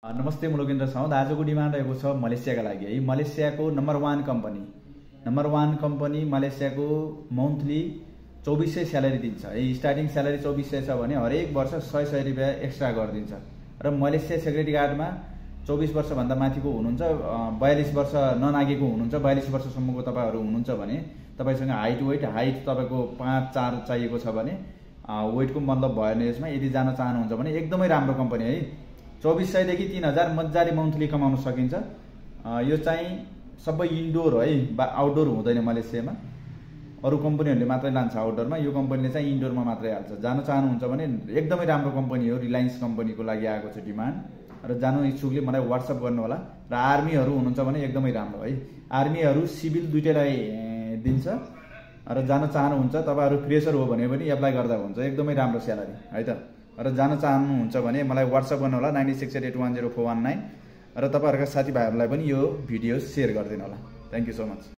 नमस्ते म लोकेन्द्र साउद। आजको डिमान्ड रहेको छ मलेसियाका लागि है। मलेसियाको नम्बर 1 कम्पनी मलेसियाको मन्थली 2400 स्यालेरी दिन्छ है। स्टार्टिङ स्यालेरी 2400 छ भने हरेक वर्ष 100 रुपियाँ एक्स्ट्रा गरिदिन्छ। र मलेसिया सेक्युरिटी गार्डमा 24 वर्षभन्दा माथिको हुनुहुन्छ, 42 वर्ष ननागेको हुनुहुन्छ, 42 वर्षसम्मको तपाईहरु हुनुहुन्छ भने तपाईसँग हाइट तपाईको 5-4 चाहिएको छ भने वेटको मतलब भएन यसमा। यदि जान चाहनुहुन्छ भने एकदमै राम्रो कम्पनी है। 2400 देखि 3000 मजाले मन्थली कमाउन सकिन्छ। यो चाहिँ सबै इन्डोर हो है, आउटडोर हुँदैन मलेसियामा। अरु कम्पनीहरुले मात्रै लान्छ आउटडोरमा, यो कम्पनीले चाहिँ इन्डोरमा मात्रै हाल्छ। जान चाहनुहुन्छ भने एकदमै राम्रो कम्पनी हो। रिलायन्स कम्पनीको लागि आएको छ डिमान्ड। र जानु इच्छुकले मलाई व्हाट्सएप गर्नु होला। र आर्मीहरु हुनुहुन्छ भने एकदमै राम्रो है। आर्मीहरु सिभिल दुईटैलाई दिन्छ। र जान चाहनुहुन्छ तपाईहरु फ्रेशर हो भने पनि एप्लाई गर्दा हुन्छ। एकदमै राम्रो स्यालेरी है त। र जान चाहनुहुन्छ भने मलाई व्हाट्सएप गर्नु होला 9668104119। र तपाईहरुका साथीभाइहरुलाई पनि यो भिडियो शेयर गरिदिनु होला। Thank you so much.